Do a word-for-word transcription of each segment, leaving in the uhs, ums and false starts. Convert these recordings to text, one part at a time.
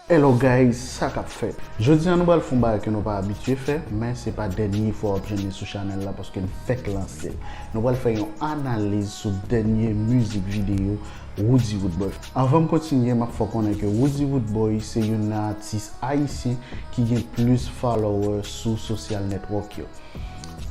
Hello guys, sa k ap fèt? Jodi a nou pral fè yon bagay ke nou pa abitye fè, men se pa dènye fwa w ap jwenn li sou chanèl la paske n fèk lanse l. Nou pral fè yon analiz sou dènye mizik videyo Roody Roodboy. Anvan m kontinye, m ap fè w konnen ke Roody Roodboy se youn nan atis ayisyen ki gen plis follower sou social network yo.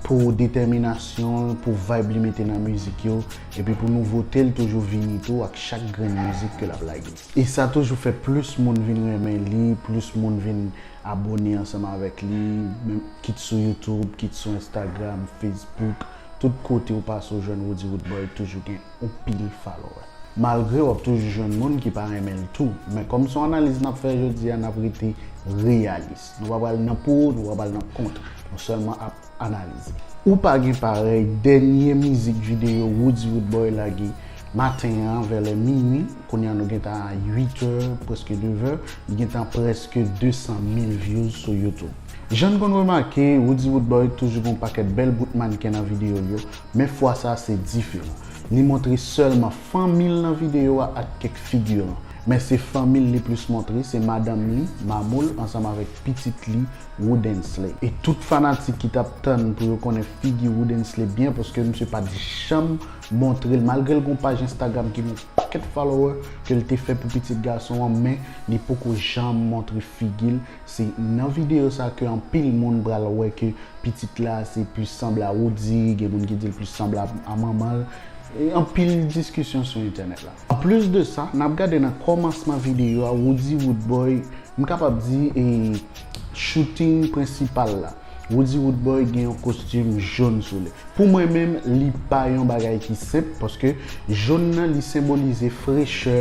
Pou detèminasyon l, pou vibe li mete nan mizik yo, epi pou nouvote l toujou vini tou ak chak grenn mizik ke l ap lage. E sa toujou fè plis moun vin renmen li, plis moun vin abòne ansanm avèk li, menm kit sou YouTube, kit sou Instagram, Facebook, tout kote w pase w jwenn Roody Roodboy toujou gen yon pil follower. Malgre w ap toujou jwenn moun ki pa renmen l tou, men kòm se yon analiz n ap fè jodi a, n ap rete reyalis. Nou pa pral nan pou, nou pa pral nan kont, nou sèlman ap analize. Ou pa gen parèy, dènye mizik videyo Roody Roodboy lage maten an, vè lè minwi, kounye a nou gentan a uit è, prèske nèf è, li gentan prèske de san mil views sou YouTube. Jan n konn remake, Roody Roodboy toujou gen yon pakèt bèl bout mannken nan videyo l yo, men fwa sa a se diferan. Li montre sèlman fanmi l nan videyo a ak kèk figiran. Men se fanmi l li plis montre, se madanm li, Mamoul, ansanm avèk pitit li, Woodensley. E tout fanatik ki t ap tann pou yo konnen figi Woodensley byen, paske misye pa t janm montre l, malgre l gen yon paj Instagram ki gen yon pakèt follower ke l te fè pou pitit gason an, men li poko janm montre figi l. Se nan videyo sa ke anpil moun pral wè ke pitit la se plis sanble a Roody, gen moun ki di l plis sanble a, a manman l. E anpil diskisyon sou entènèt la. Anplis de sa, n ap gade nan kòmansman videyo a, Roody Roodboy, m kapab di, e, shooting prensipal la. Roody Roodboy gen yon kostim jòn sou li. Pou mwen menm, li pa yon bagay ki senp, paske jòn nan, li senbolize frechè,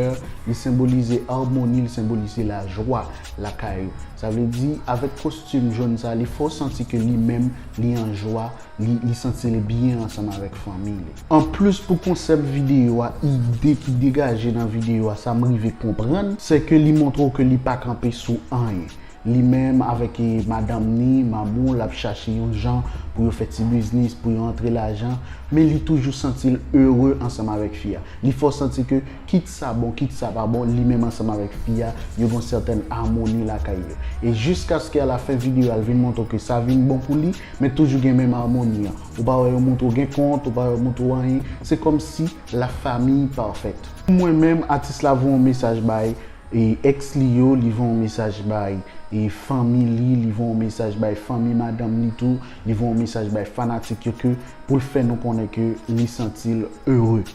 li senbolize amoni, li senbolize lajwa lakay ou. Sa vle di, avèk kostim jòn sa, li fè w santi ke li menm, li an jwa, li, li santi l byen ansanm avèk fanmi li. Anplis, pou konsèp videyo a, ide ki degaje nan videyo a, sa m rive konprann, se ke li montre w ke li pa kanpe sou anyen. Li menm avèk, e, madanm ni, Mamoul, ap chache yon jan pou yo fè ti biznis, pou yo antre lajan, men li toujou santi l ere ansanm avèk fi a. Li fè w santi ke kit sa bon, kit sa pa bon, li menm ansanm avèk fi a, yo gen yon sètèn amoni lakay yo. E jiskaske alafen videyo a, l vin montre w ke sa vin bon pou li, men toujou gen menm amoni an. Ou pa wè yo montre w gen kont, ou pa wè yo montre w anyen. Se kòmsi la famille parfaite. Pou mwen menm, atis la voye yon mesaj bay e, èks li yo, li voye yon mesaj bay, e, fanmi li, li voye yon mesaj bay fanmi madanm li tou, li voye yon mesaj bay fanatik yo ke pou l fè nou konnen ke li santi l ere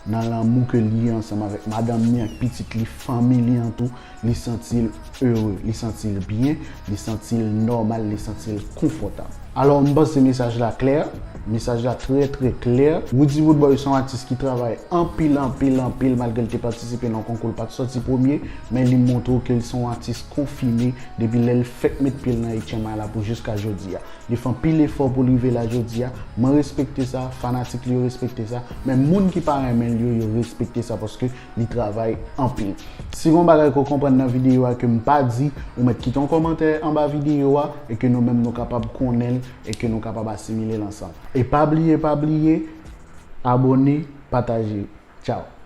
nan lanmou ke li ye ansanm avèk madanm li ak pitit li, fanmi li an tou, li santi l ere, li santi l byen, li santi l nòmal, li santi l konfòtab. Alò, m panse mesaj la klè, mesaj la trè, trè klè. Roody Roodboy se yon atis ki travay anpil, anpil, anpil, malgre l te patisipe nan yon konkou, l pa t sòti premye, men li montre w ke l se yon atis konfime depi lè l fèk met pye l nan H M I la pou jiska jodi a. Li fè anpil efò pou l rive la jodi a. Mwen respekte sa, fanatik li yo respekte sa, men moun ki pa renmen l yo, yo respekte sa paske li travay anpil. Si gen yon bagay ke w konprann nan videyo a ke m pa di, ou mèt kite yon kòmantè anba videyo a e ke nou menm nou kapab konnen l e ke nou kapab asimile l ansanm. E pa bliye, pa bliye, abòne, pataje. Tchao.